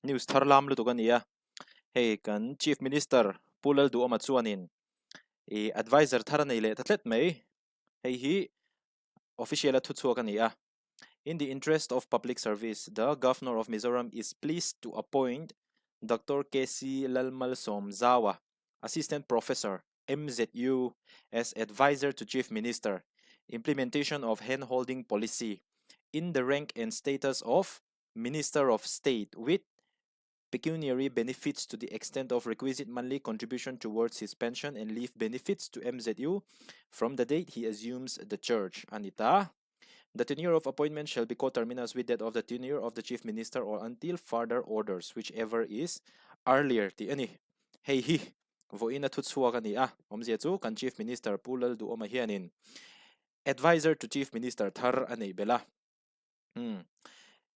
News thar lam lutuk a ni a, hei kan Chief Minister Pu Lalduhawma chuanin ih adviser thar a nei leh ta tlet mai. Hei hi official a thuchhuak a ni a. In the interest of public service, the Governor of Mizoram is pleased to appoint Doctor KC Lalmalsawmzaua, Assistant Professor, MZU, as Adviser to Chief Minister, Implementation of Handholding Policy, in the rank and status of Minister of State with pecuniary benefits to the extent of requisite monthly contribution towards his pension and leave benefits to MZU from the date he assumes the charge a ni ta. The tenure of appointment shall be coterminous with that of the tenure of the Chief Minister or until further orders, whichever is earlier tih a ni. Hei hi vawiin a thuchhuak a ni a, awmzia chu kan Chief Minister Pu Lalduhawma hianin Adviser to Chief Minister thar a neih belh a. Umm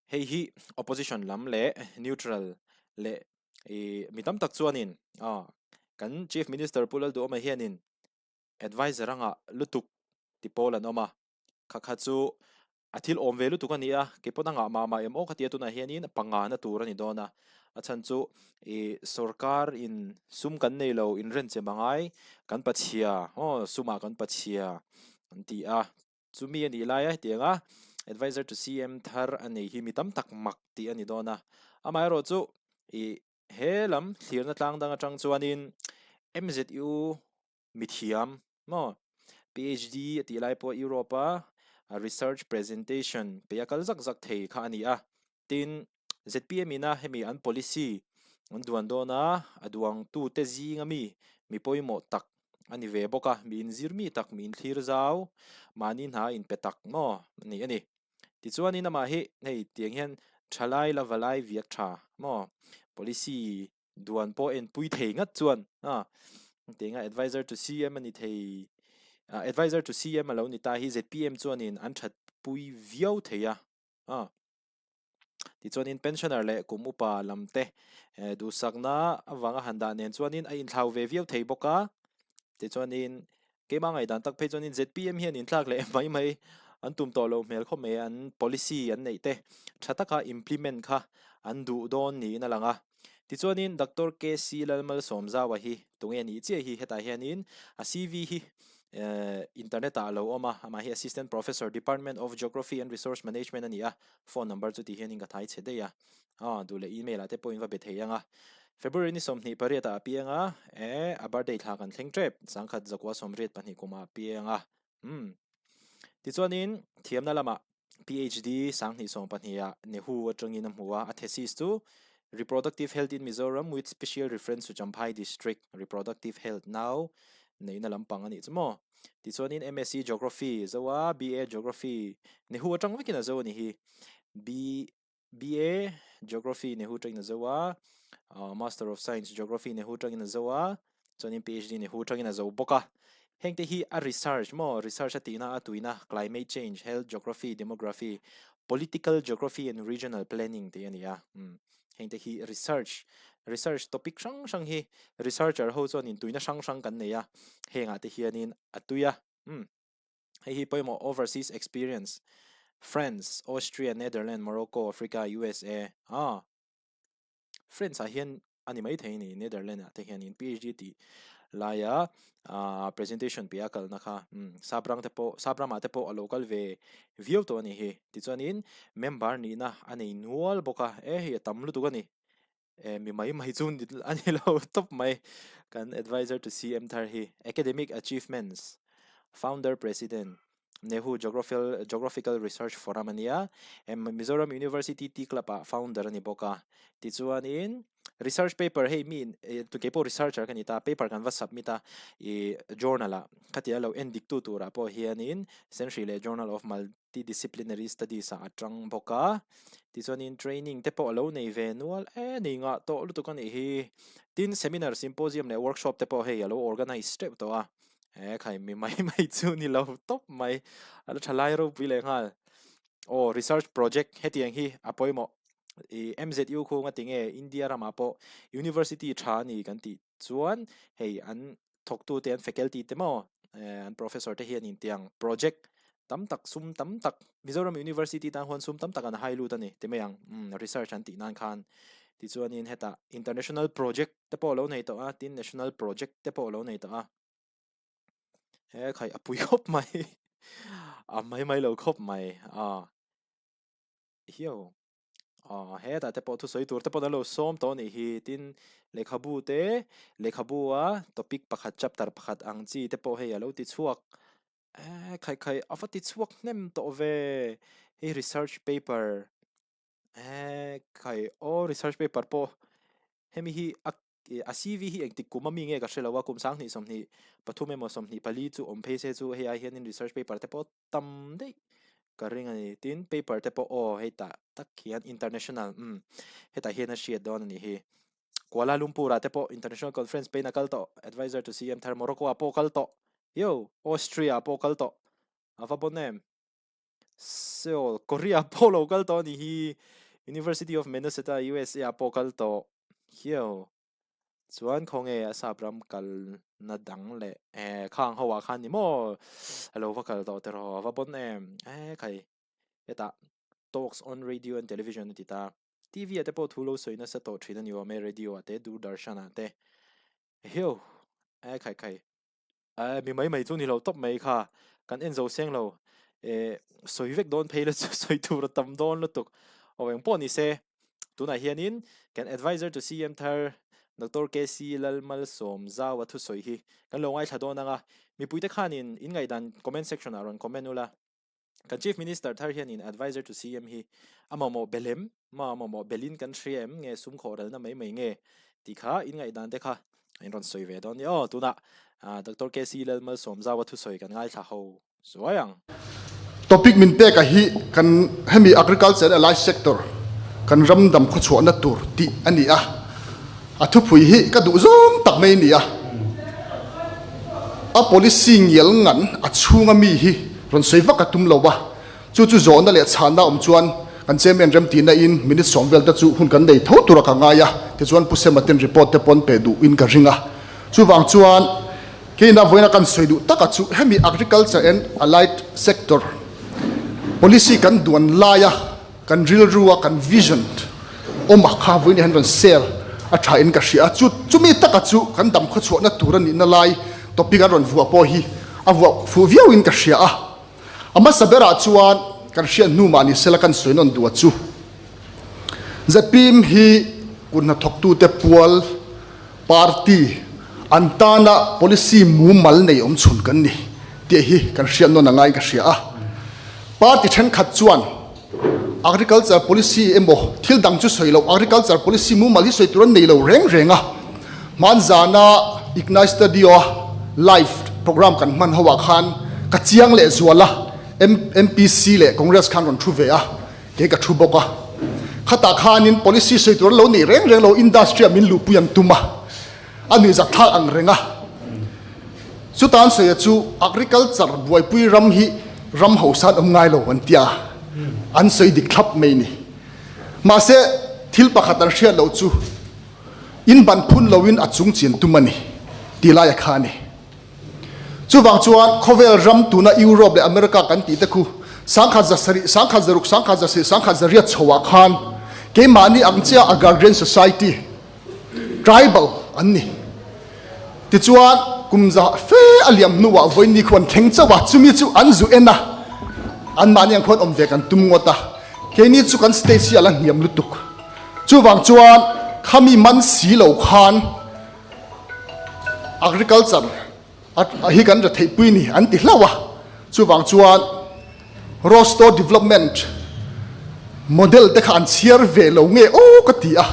hei hi opposition lam leh neutral leh ih mi tam tak chuanin ah kan chief minister Pu Lalduhawma hianin adviser anga lutuk ti pawl an awm a kha kha chu a thil awm ve lutuk a ni a keipawn a ngah mah mah em aw khatia tunah hianin panga na tur a ni dawn a a chhan chu ih sorkar in sum kan nei lo inrenchem a ngai kan pachhia aw sumah kan pachhia an ti a. Chumi a nih laia hetiang a Adviser to CM thar a nei hi mi tam tak mak tih a ni dawn a. Amaherawh chu ih he lam thlirna tlang dang atang chuanin MZU mithiam maw PhD a tih lai pawh Europe a research presentation peih a kal zak zak thei kha a ni a. Tin, zpm ina hemi an policy an duan dawn a, a duangtute zinga mi mi pawimawh tak a ni ve bawk a, mi inzir mi tak, mi inthlir zau, mahni hna inpe tak maw a ni a ni. Tichuanin amah hi hei tiang hian thalai la valai viak tha maw policy duan pawh enpui thei ngat chuan a tianga adviser to CM a ni thei adviser to CM a lo ni ta hi zpm chuanin an thatpui viau thei a. A Tichuanin pensioner leh kum upa lam te duhsakna avanga han dah nen chuanin a inthlau ve viau thei bawk a. Tichuanin keimah ngaihdan tak phei chuanin zpm hian inthlak leh mai mai an tum tawh loh hmel khawp mai a, an policy an neih te tha taka implement kha an duh dawn niin a lang a. Tichuanin Doctor KC Lalmalsawmzaua hi tunge nih chiah hi hetah hianin a CV hi internet ah a lo awm a, amah hi Assistant Professor, Department of Geography and Resource Management a ni a, phone number chu ti hianin ka thai chhe daih a, aw duh leh email ah te pawhin va be thei ang a. February ni 28 ah a piang a, eh a birthday thla kan thleng tep, sangkhat zakua 82 kumah a piang a, umm. Tichuanin thiamna lamah PhD 2012 ah Nehu atangin a hmu a, a thesis chu Reproductive Health in Mizoram with Special Reference to Champhai District, Reproductive Health Nau neihna lampang a nih chu maw. Tichuanin MSc Geography zo a, BA Geography Nehu atang vekin a zo a ni hi. B BA Geography Nehu atangin a zo a, Master of Science Geography Nehu atangin a zo a, chuanin PhD Nehu atangin a zo bawk a. Hengte hi a research maw, research a tihna a tuina Climate Change, Health Geography, Demography, Political Geography and Regional Planning tih a ni a. Umm hengte hi research, research topic hrang hrang hi researcher ho chuanin tuina hrang hrang kan nei a, hengah te hianin a tui a. Umm. Hei hi pawimawh overseas experience, France, Austria, Netherlands, Morocco, Africa, USA. Ah, France ah hian a ni mai thei ni, Netherlands ah te hianin PhD tih laia ah presentation piah a kalna kha umm Saprang te pawh Sapram ah te pawh a lo kal ve viau tawh a ni hi. Tichuanin member nihna a nei nual bawk a, e hei a tam lutuk a ni. Eh mi mai mai chu a ni lo tawp mai kan adviser to CM thar hi academic achievements founder president Nehu Geographical Geographical Research Forum a nia Mizoram University Tea Club ah founder a ni bawk a tichuanin research paper hei mi kei pawh researcher ka ni ta paper kan va submit a ih journal ah khatia lo en dik tu turah pawh hianin Senhri leh Journal of Mal Multidisciplinary Studies ah a tang bawk a, tichuanin training te pawh a lo nei ve nual e ni ngah tawh lutuk a nih hi. Tin, seminar, symposium leh workshop te pawh hei a lo organise teuh tawh a, he khai mi mai mai chu ni lo tawp mai, a la tha lai ropui leh nghal. Aw research project hetiang hi a pawimawh ih MZU khung a ti nge India ramah pawh university tha a ni kan tih chuan hei an thawktute an faculty te maw an professor te hian intiang project tam tak sum tam tak Mizoram University tan huan sum tam tak an hai lut a ni ti mai ang umm research an tih nan khan. Tichuanin hetah international project te pawh a lo nei tawh a, tin national project te pawh a lo nei tawh a. He khai a pui khawp mai, a mai mai lo khawp mai a. Hiau aw hetah te pawh thusawi tur te pawh an lo sawm tawh a nih hi tin lehkhabu te lehkhabu a topic pakhat chapter pakhat ang chi te pawh hei a lo ti chhuak eh khai khai a va ti chhuak hnem tawh ve hei research paper eh khai aw research paper pawh hemi hi a a CV hi engtik kum ami nge ka hre lo a kum 20 23 emaw 24 chu awm phei se chu hei ai hianin research paper te pawh tam daih ka ring a ni. Tin, paper te pawh aw hei tah tak hian international umm hetah hian a hriat dawn a nih hi. Kuala Lumpur ah te pawh international conference peiin a kal tawh, advisor to CM thar Morocco ah pawh kal tawh, yo Austria ah pawh kal tawh, a va bawn em? Seoul, Korea ah pawh lo kal tawh a nih hi, University of Minnesota, USA ah pawh kal tawh, yo. Chuan khawnge a sap ram kalna dang leh eh khang ho ah khan ni maw a lo va kal tawh tiraw a va pawn em eh khai hetah talks on radio and television a ti ta T_V ah te pawh thu lo sawi nasa tawh thin a ni awm e radio ah te Doordarshan ah te ehiau eh khai khai. Eh mi mai mai chu ni lo tawp mai kha kan en zo seng lo eh sawi vek dawn phei la chu sawi tur a tam dawn lutuk aw eng pawh ni se tunah hianin kan advisor to CM thar Doctor KC Lalmalsawm Zau a thusawi hi kan lo ngaithla dawn ang a mipuite khanin in ngaihdan comment section ah rawn comment ula. Kan Chief Minister thar hianin Adviser to CM hi a mamawh bel em? Ma mamawh belin kan hria em? Nge sum khawhrelna mai mai nge? Tih kha in ngaihdan te kha in rawn sawi ve dawn nia aw. Tunah Doctor KC Lalmalsawmzaua thusawi kan ngaithla ho zuai ang. Topic min pek a hi kan hemi Agriculture and Allied Sector kan ram dam khawchhuahna tur tih a ni a. A thupui hi ka duh zawng tak mai a ni a, a policy ngial ngan a chhunga mi hi rawn sawi vak a tum lo a, chu chu zawhna leh chhanna awm chuan kan chairman remtihna in minute sawm vel te chu hun kan nei tho tura ka ngai a, tichuan Pu Sema ten report te pawn pe duh in ka ring a, chuvang chuan keina vawiina kan sawi duh taka chu hemi agriculture and allied sector policy kan duan laia Kan rilru a kan vision awm a kha vawiin hian rawn share a tha in ka hria a, chu chumi taka chu kan dam khawchhuahna tur a nihna lai topic an rawn vuah pawh hi a vuah fuh viau in ka hria a. A hmasa berah chuan kan hriat hnu mah ni sela kan sawi nawn duh a chu zpm hi kut hnathawktute pual party an tana policy mumal nei awm chhun kan ni tih hi kan hriat nawn a ngai ka hria a. Party thenkhat chuan agriculture policy emaw thil dang chu sawi loh agriculture policy mumal hi sawi tur an nei lo reng reng a. Hmanzana Ignite Studio a live program kan hman ho ah khan ka chiang leh zual a, MPC leh Congress khan rawn thu ve a. Kei ka thu bawk a, khatah khanin policy sawi tur an lo nei reng reng lo, industry ah min luhpui an tum a, a nuihzat thlak ang reng a. Chuta an sawi a chu agriculture buaipui ram hi ram hausa an awm ngai lo an tia, an sawi dik thlap mai ni. Mahse thil pakhat an hriat loh chu in ban phun loin a chung chian tum a ni tih laia kha a ni. Chuvang chuan khawvel ram tuna Europe leh America kan tih te khu 1700, 1600, 1700, 1800 chhoah khan keimahni ang chiah agrarian society, tribal, an ni. Tichuan kum za fe a liam hnuah vawiin khu an thleng chauh a, chumi chu an zu en a, anmahni ang khuan awm ve kan tum ngawt a, keini chu kan stage hi a la hniam lutuk. Chuvang chuan khami man si lo khan, Agriculture hi kan retheihpui ni an ti hlauh a, chuvang chuan Rostow Development Model te kha an chhiar ve lo nge aw ka ti a,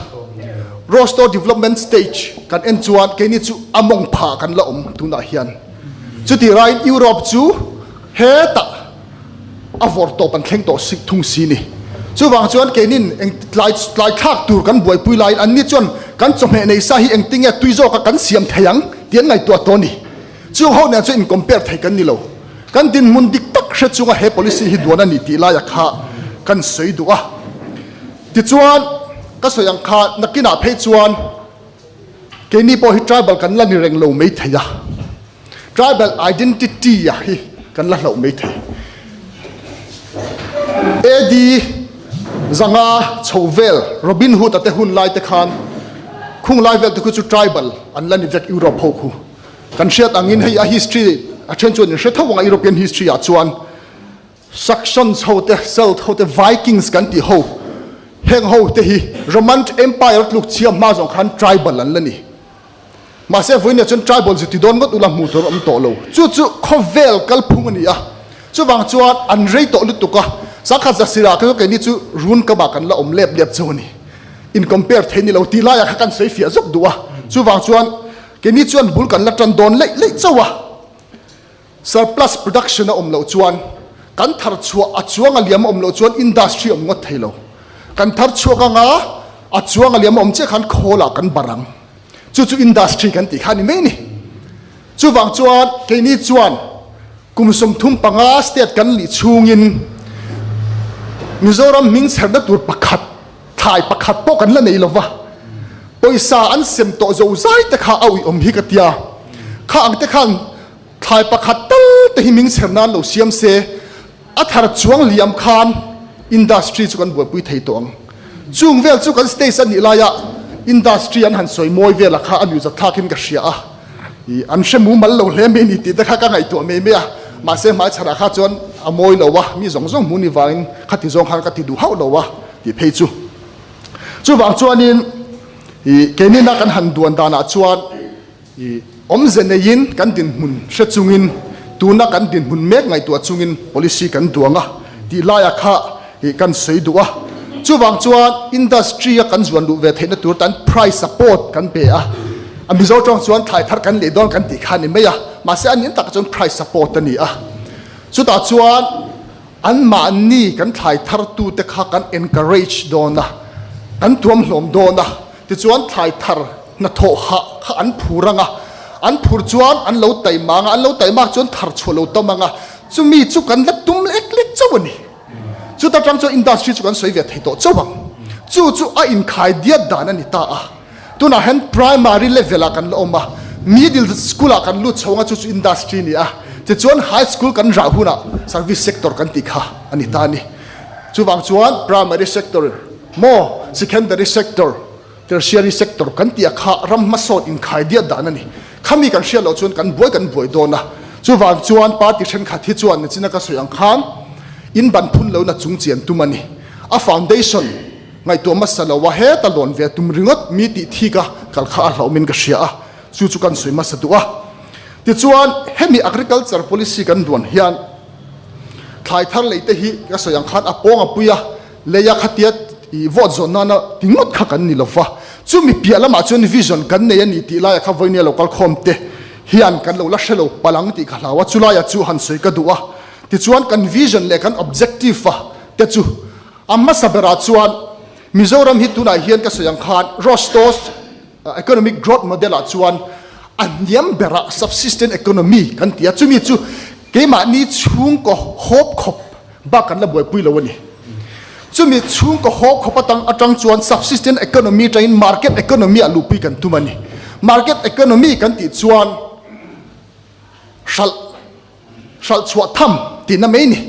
Rostow Development Stage kan en chuan keini chu a mawng phah kan la awm tunah hian. Chutih raiin Europe chu hetah a vawr tawp an thleng tawh sik thung si ni. Chuvang chuan keinin eng tlai tlai thlak tur kan buaipui laiin anni chuan kan chawhmeh nei sa hi engtinge tui zawka kan siam thei ang tih an ngaihtuah tawh a ni. Chung ho nen chuan in compare thei kan ni lo. Kan dinhmun dik tak hre chunga he policy hi duan a ni tih laia kha kan sawi duh a. Tichuan ka sawi ang kha nakinah phei chuan keini pawh hi tribal kan la ni reng lo mai thei a. Tribal identity a hi kan la hlauh mai thei. AD 500 chho vel Robin Hood a te hun lai te khan khung lai vel te khu chu tribal an la ni vek Europe ho khu. Kan hriat angin hei a history a then chuan in hre tho anga European history ah chuan Saxons ho te, Celt ho te, Vikings kan tih ho heng ho te hi Roman Empire tluk chhia hma zawng khan tribal an la ni. Mahse vawiin chuan tribal zu ti dawn ngawt ula hmuh tur a awm tawh lo. Chu chu khawvel kalphung a ni a, chuvang chuan an rei tawh lutuk a, sangkhat zasirah kha chu keini chu run kamah kan la awm lep lep chu a ni. In compare thei ni lo tih laiah kha kan sawi fiah zawk duh a, chuvang chuan keini chuan bul kan la tan dawn leih leih chauh a. Surplus production a awm loh chuan kan thar chhuah a chuang a liam a awm loh chuan industry a awm ngawt thei lo. Kan thar chhuak anga a chuang a liam a awm chiah khan khawl ah kan bar ang. Chu chu industry kan tih kha a ni mai ni. Chuvang chuan keini chuan kum 35 state kan lih chhungin Mizoram hming chherna tur pakhat, thlai pakhat pawh kan la nei lova, pawisa an sem tawh zo zai te kha a uiawm hi ka tia. Kha ang te khan thlai pakhat tal te hi ming chher nan lo siam se, a thar chuang liam khan industry chu kan buaipui thei tawh ang. Chung vel chu kan stage a nih laia industry an han sawi mawi vela kha a nuihzat thlakin ka hria a, i an hre mumal lo hle mai ni tih te kha ka ngaihtuah mai mai a, mahse hmaichhanah kha chuan a mawi lo a, mi zawng zawng hmu ni vangin khati zawng khan ka ti duh hauh lo a tih phei chu. Chuvang chuanin i keinina kan han duan danah chuan I awmze neiin kan dinhmun hre chungin tuna kan dinhmun mek ngaihtuah chungin policy kan duang a tih laia kha i kan sawi duh a. Chuvang chuan industry a kan zuan luh ve theihna tur tan price support kan pe a. A Mizo tawng chuan thlai thar kan lei dawn kan tih kha a ni mai a, mahse a nin takah chuan price support a ni a. Chutah chuan Anmahni kan thlai thartute kha kan encourage dawn a, kan tuamhlawm dawn a, tichuan thlai thar hnathawh hah kha an phur ang a, an phur chuan an lo taima ang a, an lo taimak chuan thar chhuah lo tam ang a, chumi chu kan la tum lek lek chauh a ni. Chuta tang chuan industry chu kan sawi ve thei tawh chauh ang. Chu chu a inkhai diat dan a ni ta a. Tunah hian primary level ah kan la awm a, middle school ah kan lut chho ang a chu chu industry a ni a, tichuan high school kan rah hunah service sector kan tih kha a ni ta a ni. Chuvang chuan primary sector maw secondary sector, tertiary sector kan tih a kha ram hmasawn inkhai diat dan a ni. Khami kan hriat loh chuan kan buai kan buai dawn a, chuvang chuan party thenkhat hi chuan nichina ka sawi ang khan in ban phun lohna chung chian tum a ni. A foundation. Ngaihtuah hmasa lo a heta lawn ve tum ringawt mi tih thik a kal kha a hlauhmin ka hria a, chu chu kan sawi hmasa duh a. Tichuan, hemi agriculture policy kan duan hian thlai thar lei te hi ka sawi ang khan a pawng a pui a, lei a khatia i vote zawn nana ti ngawt kha kan ni lo va, chumi piah lamah chuan vision kan nei a ni tih laia kha vawinia lo kal khawm te hian kan lo la hre lo palh ang tih ka hlau a, chulaia chu han sawi ka duh a. Tichuan, kan vision leh kan objective a te chu A hmasa berah chuan Mizoram hi tunah hian ka sawi ang khan Rostow's economic growth model ah chuan a hniam berah subsistence economy kan ti a, chumi chu keimahni chhungkaw hawp khawp bak kan la buaipui lo a ni. Chumi chhungkaw hawp khawp atang atang chuan subsistence economy atangin market economy ah luhpui kan tum a ni. Market economy kan tih chuan hralh hralh chhuah tham tihna mai ni.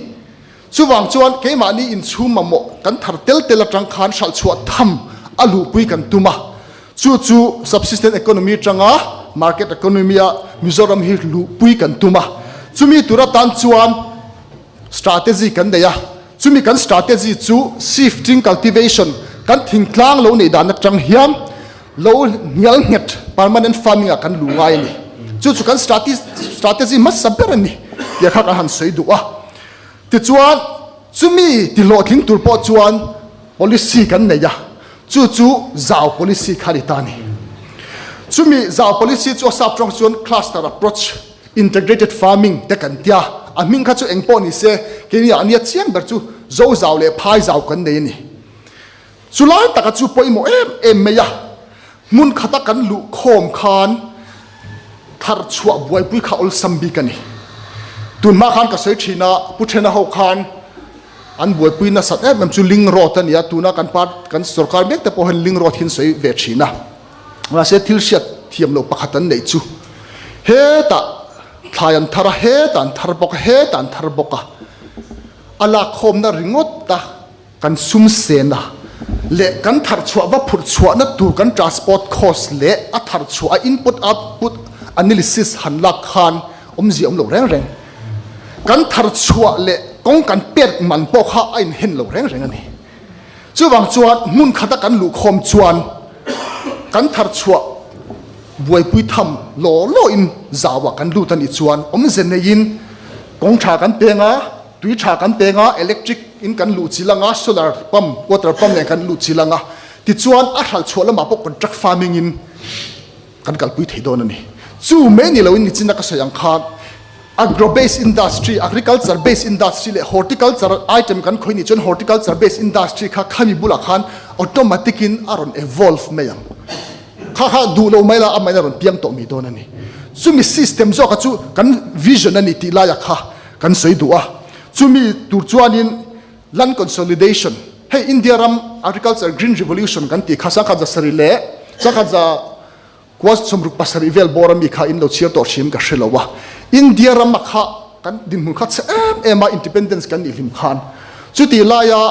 Chuvang chuan keimahni inchhung mamawh kan thar tel tel atang khan hralh chhuah tham a luhpui kan tum a, chu chu subsistence economy atanga market economy a Mizoram hi luhpui kan tum a. Chumi tur atan chuan strategy kan nei a, chumi kan strategy chu shifting cultivation kan thingtlang lo neih dan atang hian Lo hnial nghet permanent farming ah kan lu ngai a ni. Chu chu kan strategy hmasa ber a ni tih kha kan han sawi duh a. Tichuan chumi ti hlawhtling tur pawh chuan policy kan nei a, chu chu zau policy kha a ni ta a ni. Chumi zau policy chu a sap tawng chuan cluster approach, integrated farming te kan tia, a hming kha chu eng pawh ni se keini ah nia chiang ber chu zo zau leh phai zau kan nei a ni. Chu lai taka chu pawimawh em em mai a, hmun khata kan luh khawm khan thar chhuah buaipui kha awlsam bik a ni. Tunhma khan ka sawi thin a, Pu Thena ho khan an buaipui nasat em em chu Ling Road a ni a, tuna kan part kan sorkar mek te pawh hian Ling Road hi an sawi ve thin a. Mahse thil hriat thiam loh pakhat an neih chu hetah thlai an thar a, hetah an thar bawk a, hetah an thar bawk a, a lakkhawmna ringawt a. Kan sum sena leh kan tharchhuah va phurh chhuahna tur kan transport cost leh a tharchhuah a input output analysis han lak khan awmzia awm lo reng reng. Kan tharchhuah leh kawng kan pek man pawh kha a inhen lo reng reng a ni. Chuvang chuan hmun khata kan luhkhawm chuan kan tharchhuah buaipui tham law law in zauah kan lut a nih chuan awmze neiin kawng tha kan peng a, Tui tha kan peng a, electric in kan luh chilh ang a, solar pump, water pump nen kan luh chilh ang a, tichuan a hralh chhuah lamah pawh contract farming in kan kalpui thei dawn a ni. Chu mai ni loin nichina ka sawi ang khan agro based industry, agriculture based industry leh horticulture item kan khawih nih chuan horticulture based industry kha khami bulah khan automatic in a rawn evolve mai ang. Kha kha duh lo mai la amahin a rawn piang tawh mai dawn a ni. Chumi system zawka chu kan vision a ni tih laia kha Kan sawi duh a, chumi tur chuanin land consolidation, hei India ram agriculture green revolution kan tih kha sangkhat za sarih leh sangkhat za kua sawmruk pasarih vel bawr ami kha in lo chhiar tawh hrim ka hre lo a, India rama kha kan dinhmun kha chhe em em a independence kan nih hlim khan chutih laia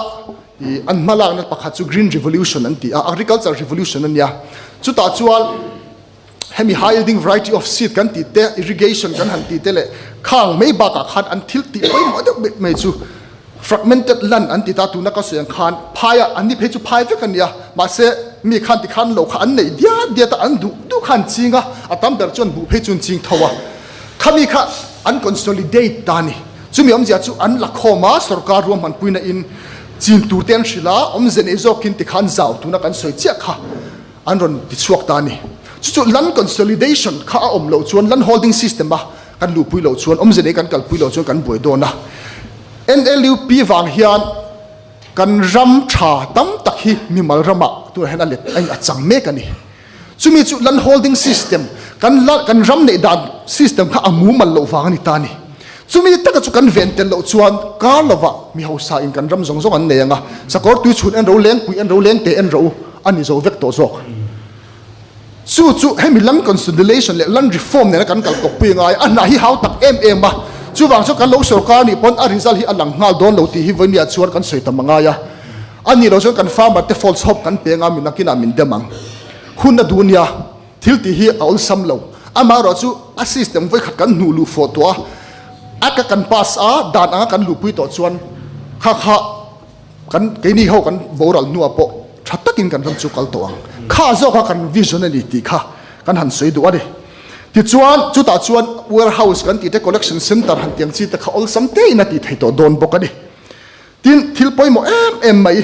i an hmalakna pakhat chu green revolution an ti a, agriculture revolution a nia, chutah chuan Hemi high yielding variety of seed kan tih te, irrigation kan han tih te leh khang mai bakah khan an thil tih pawimawh deuh bik mai chu fragmented land an ti ta, tuna ka sawi ang khan phaia an ni phei chu phai vek a nia, mahse mi khan tikhan lo kha an neih diat diat a, an duh duh kha an ching a, a tam ber chuan buh phei chu an ching tho a, khami kha an consolidate ta a ni. Chumi awmzia chu an la khawm a, sorkar ruahmanpuina in chin tur te an hrilh a, awmze nei zawkin tikhan zau tuna kan sawi chiah kha. An rawn ti chhuak ta a ni. Chu chu land consolidation kha a awm loh chuan land holding system a kan luhpui loh chuan awmze nei kan kalpui loh chuan kan buai dawn a. NLUP vang hian kan ram tha tam tak hi mimal ramah tunah hian a let a in a chang mek a ni. Chumi chu land holding system kan kan ram neih dan system kha a mumal loh vang a ni ta a ni. Chumi taka chu kan ven tel loh chuan kar lovah mi hausa in kan ram zawng zawng an nei ang a, sakawr tui chhun en ro, lengpui en ro, lengte en ro a ni zo vek tawh zawk. Chu chu hemi land consolidation leh land reform nena kan kal kawppui ngai a, hna hi hau tak em em a, chuvang chuan kan lo sorkar nih pawn a result hi a lang nghal dawn lo tih hi vawinia chuan kan sawi tam a ngai a, a nih loh chuan kan farmer te false hope kan pe anga mi nakinah min dem ang. Hun a duh nia. Thil tih hi a awlsam lo. Amaherawh chu a system vawikhat kan hnuh luh fawh tawh a, a ka kan pass a, dan anga kan luhpui tawh chuan kha kha kan keini ho kan boral hnuah pawh tha takin kan ram chu kal tawh ang. Kha zawk kha kan vision a ni tih kha kan han sawi duh a ni. Tichuan chutah chuan warehouse kan tih te collection center han tiang chi te kha awlsam tein a tih thei tawh dawn bawk a ni. Tin, thil pawimawh em em mai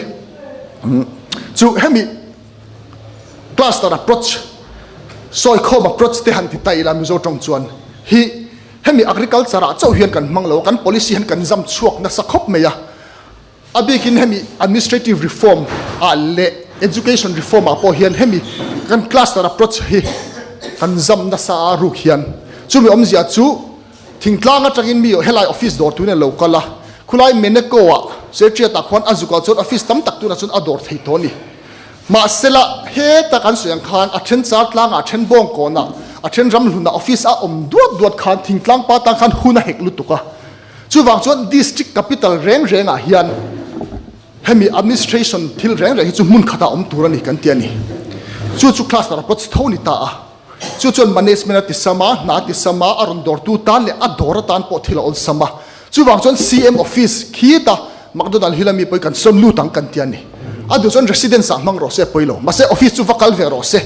chu hemi cluster approach, sawikhawm approach te han ti ta ila Mizo tawng chuan hi hemi agriculture ah chauh hian kan hmang lo a, kan policy hian kan zam chhuak nasa khawp mai a, a bikin hemi administrative reform ah leh education reform ah pawh hian hemi kan cluster approach hi kan zam nasa a ruk hian chumi awmzia chu Thingtlang atangin mi helai office dawr tuin a lo kal a, khulai Meneko ah Secretariat ah khuan a zukah chuan office tam tak tunah chuan a dawr thei tawh a ni. Mahsela heta kan sawi ang khan a then char tlangah, a then bawng kawnah, a then ram hlunah office a awm duat duat khan thingtlang pa tan khan hun a hek lutuk a. Chuvang chuan district capital reng rengah hian hemi administration thil reng reng hi chu hmun khatah awm tur a ni kan ti a ni. Chu chu cluster approach tho a ni ta a. Chu chuan management a ti sam a, hna a ti sam a, a rawn dawrtu tan leh a dawr atan pawh thil a awlsam a. Chuvang chuan CM office khita McDonald Hill ami pawhin kan sawn lut ang kan ti a ni. A duh chuan residence ah hmang rawh se a pawi lo. Mahse office chu va kal ve rawh se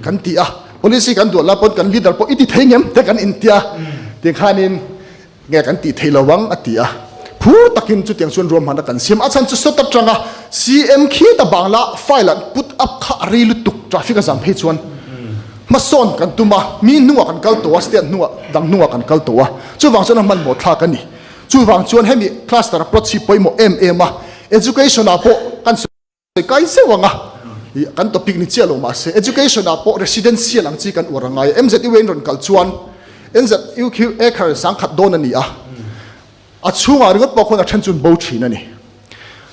kan ti a. Policy kan duah lai pawn kan leader pawh i ti thei ngem te kan intia. Tikhanin Nge kan tih theih lo ang a ti a. Phur takin chutiang chuan ruahmanna kan siam. A chhan chu sawt atanga CM khita Bangla file an put up kha a rei lutuk traffic a zam phei chuan hmasawn kan tum a, mi hnungah kan kal tawh a, state hnungah dang hnungah kan kal tawh a, chuvang chuan a hmanhmawh thlak a ni. Chuvang chuan hemi cluster approach hi pawimawh em em a, education ah pawh kan sawi kai zeuh ang a, ih kan topic ni chiah lo mahse education ah pawh residential ang chi kan uar a ngai a, MZU in rawn kal chuan NZU khi acre sangkhat dawn a ni a, a chhungah ringawt pawh khuan a then chu an bo thin a ni.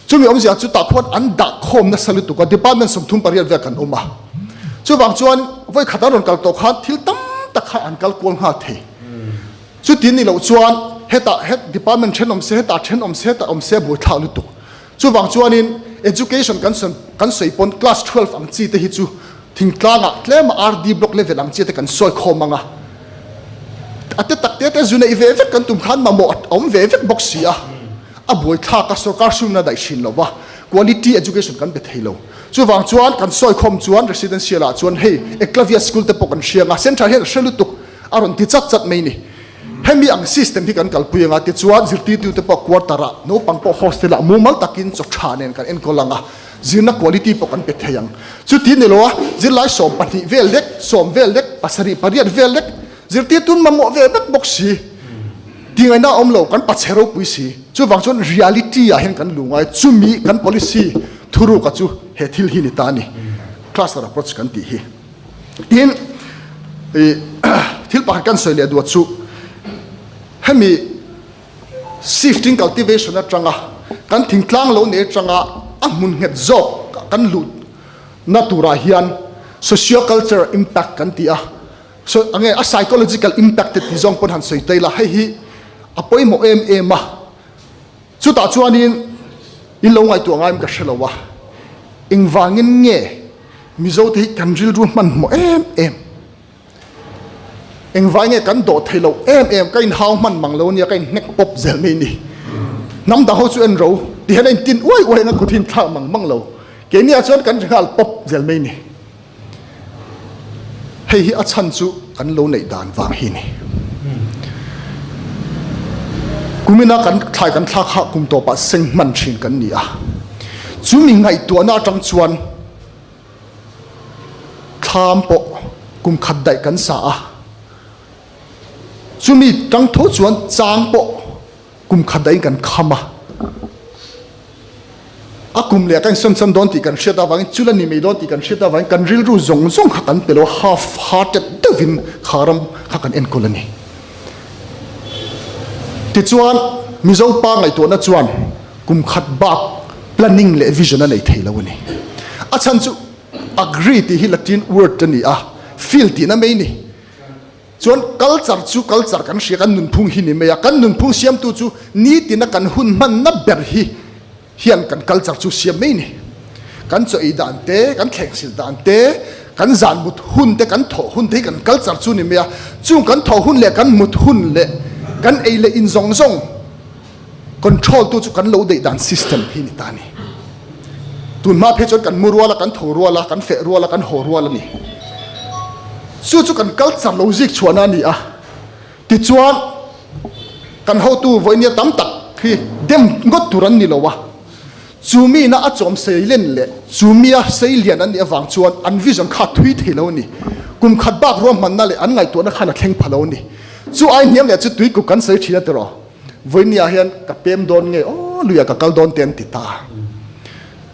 Chumi awmzia chu tah khuan an dah khawm nasa lutuk a, department 38 vel kan awm a, chuvang chuan vawi khat an rawn kal tawh khan thil tam tak kha an kal kual nghal thei. Chutin ni loh chuan hetah het department then awm se, hetah then awm se, hetah awm se a buaithlak lutuk. Chuvang chuanin. education kan kan sawi pawn class 12 ang chi te hi chu thingtlangah tlema RD block level ang chi te kan sawi khawm ang a. A te tak te te zu neih ve vek kan tum khan mamawh a awm ve vek bawk si a. A buaithlak a, sorkar sumna daih thin lo va, quality education kan pe thei lo. Chuvang chuan kan sawi khawm chuan residential ah chuan hei Eklavya school te pawh kan hria ang a, central hian a hre lutuk a rawn ti chat chat mai ni. Hemi ang system hi kan kalpui ang a, tichuan zirtirtute pawh quarter ah, naupang pawh hostel ah mumal takin chaw tha nen kan enkawl ang a, zirna quality pawh kan pe thei ang. Chuti ni lo a, zirlai 12 vel lek, sawm vel lek, pasarih pariat vel lek zirtirtun mamawh ve vek bawk si. Tingaihna a awm lo, kan pachhe ropui si. Chuvang chuan reality ah hian kan lu ngai, chumi kan policy thuruka chu he thil hi ni ta a ni, cluster approach kan tih hi. Tin, thil pakhat kan sawi leh duat chu hemi shifting cultivation atanga kan thingtlang lo nei atanga a hmun nghet zawk kan luh na turah hian socio-cultural impact kan ti a, so enge a psychological impact te ti zawng pawn han sawi ta ila, hei hi a pawimawh em em a. Chutah chuanin in lo ngaihtuah ngaiin ka hre lo a, engvangin nge Mizote hi kan rilru hmanhmawh em em? Engvai nge kan dawh thei loh em em? Ka inhau hman mang lo ania, ka inhnek pawp zel mai ni. Hnam dang ho chu en ro ti hian a intin uai uai in a kut hi inthlak mang mang lo. Keiniah chuan kan ri nghal pawp zel mai ni. Hei hi a chhan chu kan lo neih dan vang hi ni. Kumina kan thlai kan thlak kha kum tawpah seng hman thin kan ni a. Chu mi ngaihtuahna atang chuan thlam pawh kum khat daih kan sa a. Chumi tang tho chuan chang pawh kum khat dahin kan kham a, a kum leh kan sawn sawn dawn tih kan hriat avangin chul a ni mai dawn tih kan hriat avangin kan rilru zawng zawng kha kan pe lo a, half hearted deuhin kha ram kha kan enkawl a ni. Tichuan Mizo pa ngaihtuahna chuan kum khat bak planning leh vision a nei thei lo a ni. A chhan chu agri tih hi Latin word a ni a, field tihna mai a ni. Chuan culture chu culture kan hria, kan nunphung hi ni mai a, kan nunphung siamtu chu nitina kan hun hmanna ber hi hian kan culture chu siam mai ni. Kan chaw ei dan te, kan thlengsil dan te, kan zan mut hun te, kan thawh hun te hi kan culture chu ni mai a, chung kan thawh hun leh kan mut hun leh kan ei leh in zawng zawng Control tu chu kan lo deih dan system hi ni ta a ni. Tun hma phei chuan kan mu rual a, kan tho rual a, kan feh rual a, kan haw rual a ni. Chu chu kan culture lo zik chhuahna a ni a. Tichuan kan hotu vawinia tam tak hi dem ngawt tur an ni lo a. Chu mina a chawm seilen leh chu mia seilian an nih avang chuan an vision kha thui thei lo a ni. Kum khat bak ruahmanna leh an ngaihtuahna khan a thleng pha lo a ni. Chu ai hniam leh chu tuikuk kan sawi thin a tiraw. Vawinia hian ka pem dawn nge aw luiah ka kal dawn te an ti ta a.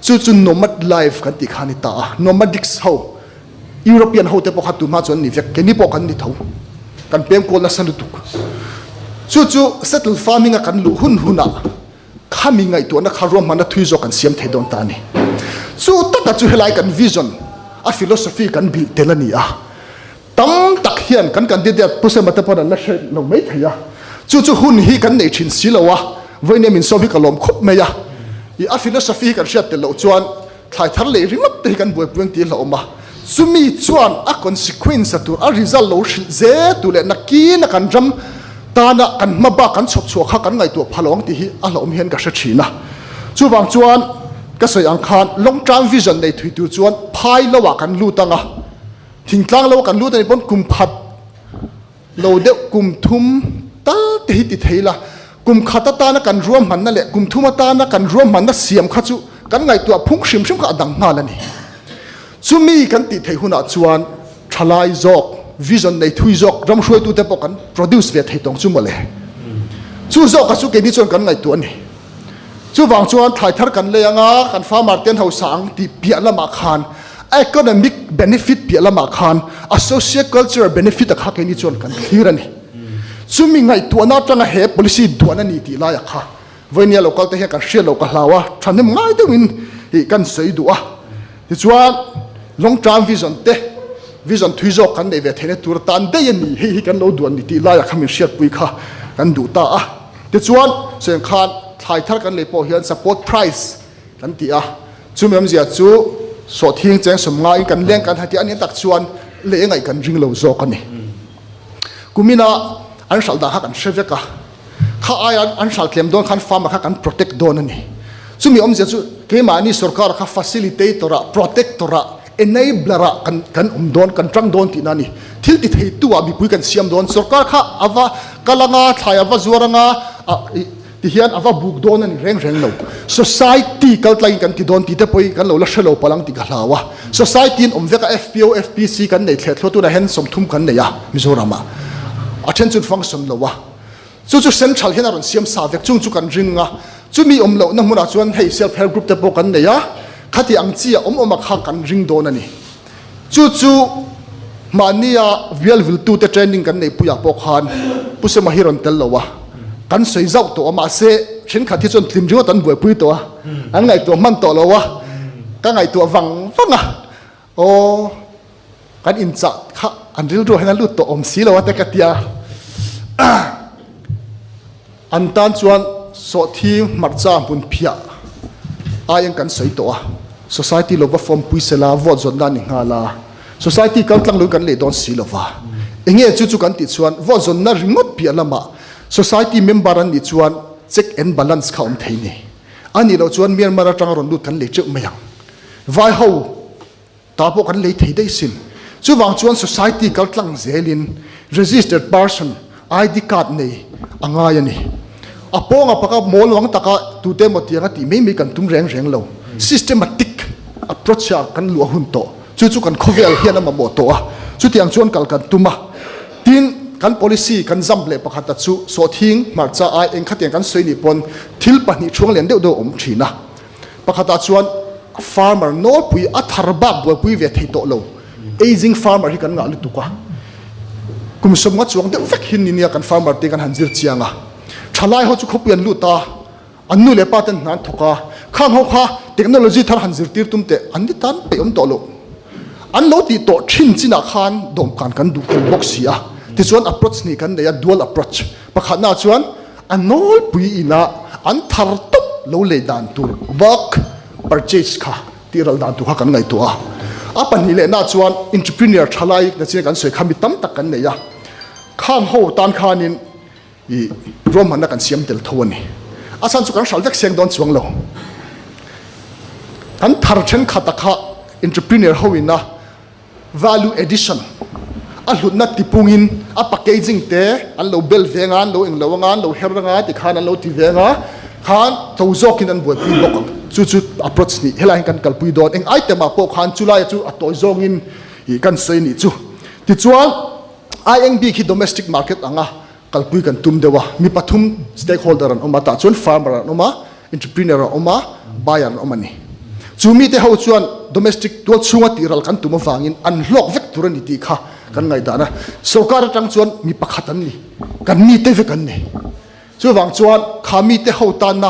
Chu chu nomad life kan tih kha a ni ta a. Nomadics ho, European ho te pawh kha tunhma chu an ni vek, keini pawh kan ni tho. Kan pem kual nasa lutuk. Chu chu settle farming a kan luh hun hunah khami ngaihtuahna kha ruahmanna thui zawk kan siam thei dawn ta a ni. Chu taka chu helai kan vision a philosophy kan bilh tel a ni a. Tam tak hian kan candidate Pu Sema te pawn an la hre lo mai thei a, chu chu hun hi kan nei thin si lo a, vawiin min sawm hi ka lawm khawp mai a, i a philosophy hi kan hriat tel loh chuan thlai thar leh ringawt te hi kan buaipui ang tih a hlauhawm a, chumi chuan a consequence a tur a result lo hrilh zel tur leh nakin a kan ram tana kan hma bak kan chhawp chhuah kha kan ngaihtuah pha lo ang tih hi a hlauhawm hian ka hre thin a, chuvang chuan ka sawi ang khan long term vision nei thui tur chuan phai lo ah kan lut ang a. Thingtlang lo kan lut a nih pawn kum khat lo deuh kum thum tal te hi ti thei la, kum khat atana kan ruahmanna leh kum thum atana kan ruahmanna siam kha chu kan ngaihtuah phung hrim hrim kha a dang nghal a ni. Chumi kan tih theih hunah chuan thalai zawk, vision nei thui zawk ram hruaitute pawh kan produce ve thei tawng chu mawle. Chu zawka chu keini chuan kan ngaihtuah a ni. Chuvang chuan thlai thar kan lei anga kan farmer te an hausa ang tih piah lamah khan economic benefit piah lamah khan a socio-cultural benefit a kha keini chuan kan thlir a ni. Chumi ngaihtuahna atanga he policy duan a ni tih laiah kha vawinia local te hian kan hriat loh ka hlau a, thahnem ngai deuhin ih kan sawi duh a. Tichuan long term vision te vision thui zawk kan neih ve theihna tur atan daih a ni, hei hi kan lo duan ni tih laiah kha min hriatpui kha kan duh ta a. Tichuan, seng khan thlai thar kan lei pawh hian support price kan ti a. Chumi awmzia chu sawhthing cheng sawmngaiin kan leng kan hati a nih tak chuan lei ngaih kan ring lo zawk a ni. Kumina an hralh dan kha kan hre vek a, kha aia an hralh tlem dawn khan farmer kha kan protect dawn a ni. Chumi awmzia chu keimahni sorkar kha facilitator ah, protector ah, enabler ah kan kan awm dawn, kan tang dawn tihna a ni. Thil ti theitu ah mipui kan siam dawn, sorkar kha a va kal anga, thlai a va zuar anga, ah ih ti hian a va buk dawn a ni reng reng lo. Society kal tlaiin kan ti dawn tih te pawhin kan lo la hre lo palh ang tih ka hlau a. Society in awm vek a, FPO, FPC kan nei thleh thluah tunah hian 30 kan nei a Mizoram ah. A then chu an function lo a. Chu chu central hian a rawn siam sa vek chung chu kan ring a. Chumi awm lohna hmunah chuan hei self help group te pawh kan nei a, khati ang chi a awm awm a kha kan ring dawn a ni. Chu chu mahnia bial viltute training kan neihpuiah pawh khan Pu Sema hi rawn tel lo a, kan sawi zauh tawh a, mahse thenkhat hi chuan tlim ringawt an buaipui tawh a, an ngaihtuah hman tawh lo a, ka ngaihtuah vang vang a, aw kan inchah kha an rilruah hian a lut tawh awm si lo a te ka tia. An tan chuan sawhthi hmarcha hmun phiah aiin kan sawi tawh a, society lo va form pui sela vote zawnna a ni nghal a, society kal tlang luin kan leh dawn si lo va, enge chu chu kan tih chuan vote zawnna ringawt piah lamah society member an nih chuan check and balance kha awm thei ni. A nih loh chuan Myanmar atanga rawn lut kan lei teuh mai ang. Vai ho. Ta pawh kan lei thei daih sin. Chuvang chuan society kal tlang zelin registered person ID card nei a ngai a ni. A pawnga paka mawl wang taka tute emaw tianga tih mai mai kan tum reng reng lo. Systematic approach a kan luah hun tawh. Chu chu kan khawvel hian a mamawh tawh a. Chutiang chuan kal kan tum a. Tin, kan policy kan zam leh pakhata chu sawhthing, hmarcha ai engkhatiang kan sawi nih pawn thil pahnih chhuang lian deuh deuh a awm thin a. Pakhatah chuan farmer nawlpui a thar bak buaipui ve thei tawh lo, ageing farmer hi kan ngah lutuk a, kum sawmnga chuang deuh vek hi ni nia kan farmer te kan han zir chiang a, thalai ho chu khawpui an lut a, an nu leh pa ten hna an thawk a, khang ho kha technology thar han zirtir tum teh an ni tan peih awm tawh lo, an lo tih tawh thin chinah khan dawmkan kan duh tel bawk si a, tichuan approach nih kan nei a, dual approach. Pakhatna chuan a nawlpui ina an thar tawp lo lei dan tur bulk purchase kha tih ral dan tur kha kan ngaihtuah a. A pahnih lehna chuan entrepreneur thalai na chin kan sawi kha mi tam tak kan nei a. Khang ho tan khanin i ruahmanna kan siam tel tho a ni. A chhan chu kan hral vek seng dawn chuang lo. Kan thar thenkhat a kha entrepreneur ho ina Value addition, a hlutna tipungin a packaging te an lo bel ve anga, an lo englo anga, an lo her anga ti khan an lo ti ve anga, khan to zawkin an buaipui bawk ang. Chu chu approach nih helai hian kan kalpui dawn. Eng item ah pawh khan chulaia chu a tawi zawngin ih kan sawi nih chu. Tichuan INB khi domestic market anga kalpui kan tum deuh a, mi pathum stakeholder an awm a, tah chuan farmer an awm a, entrepreneur an awm a, buyer an awm a ni. Chu mite ho chuan domestic tual chhunga tih ral kan tum avangin an hlawk vek tur a ni tih kha kan ngaihdan a, sorkar atang chuan mi pakhat an ni, kan mite vek an ni. Chuvang chuan kha mite ho tanna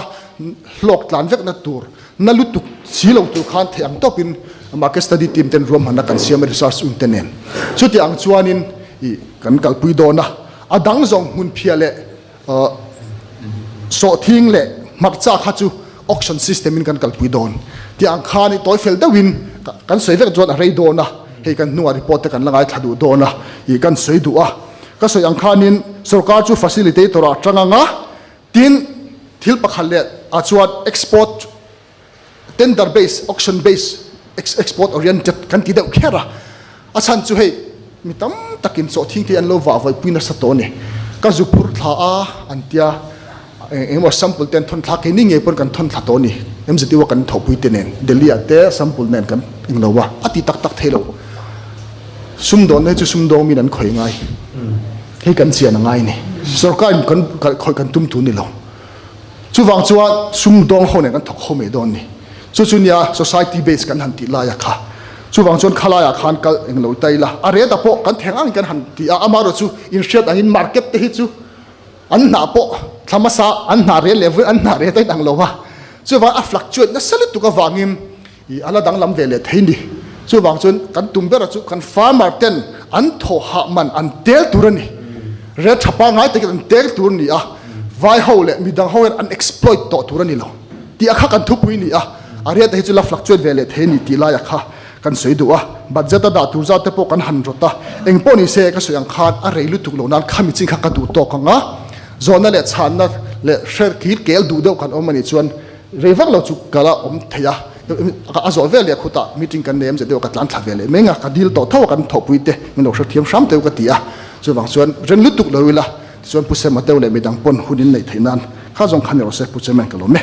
hlawk tlan vekna tur na lutuk si lo tur khan theih ang tawpin market study team ten ruahmanna kan siam a research un te nen. Chuti ang chuanin ih kan kalpui dawn a, a dang zawng hmunphiah leh sawhthing leh hmarcha kha chu auction system in kan kalpui dawn. Tih ang khan ih tawi fel deuhin kan sawi vek chuan a rei dawn a, hei kan hnungah report te kan la ngaithla duh dawn a, ih kan sawi duh a. Ka sawi ang khanin sorkar chu facilitator ah tang anga Tin, thil pakhat leh ah chuan export tender base, auction base, export oriented kan ti deuh kher a. A chhan chu hei mi tam takin chawhthing te hi an lo vah vawipui nasa tawh a ni. Ka zu phur thla a an tia, eng emaw sample te an thawn thla, keini ngei pawn kan thawn thla tawh a ni. MZU a kan thawhpui te nen, Delhi ah te sample nen kan englo a, a ti tak tak thei lo. Sumdawnna hi chu sumdawng min an khawih ngai. Hei kan chian a ngai ni. Sorkar in kan khawih kan tum tur ni lo. Chuvang chuan sumdawng ho nen kan thawk ho mai dawn ni. Chu chu nia society base kan han tih lai a kha. Chuvang chuan khalai ah khan kal eng lo ta ila. A ret ah pawh kan theng angin kan han ti a, amaherawh chu inhriat angin market te hi chu an hnah pawh thla hmasa an hnah rel leh vawiin an hnah ret a inang lo a. Chuvang a fluctuate nasa lutuk avangin I a la danglam ve leh thei ni. Chuvang chuan kan tum bera chu kan farmer ten an thaw hah man an tel tur a ni. Rel tha pangngai takin an tel tur a ni a, vai ho leh midang ho hian an exploit tawh tur a ni lo tih a kha kan thupui ni a. A rate hi chu la fluctuate ve leh thei a ni tih laia kha kan sawi duh a. Budget a dah tur zat te pawh kan han rawt a. Eng pawh ni se ka sawi ang khan a rei lutuk lo nan khami chin kha ka duh tawk ang a. Zawhna leh chhanna leh hre kil kel duh deuh kan awm a nih chuan rei vak lo chu ka la awm thei a. A zawh vel leh khutah meeting kan nei em zet deuh a ka tlan thla ve leh mai ang a. Ka dil tawh tho a kan thawhpui te min lo hrethiam hram teuh ka ti a. Chuvang chuan ren lutuk lo ila tichuan Pu Sema deuh leh midang pawn hun in neih theih nan kha zawng kha ni rawh se Pu Chairman ka lawm e.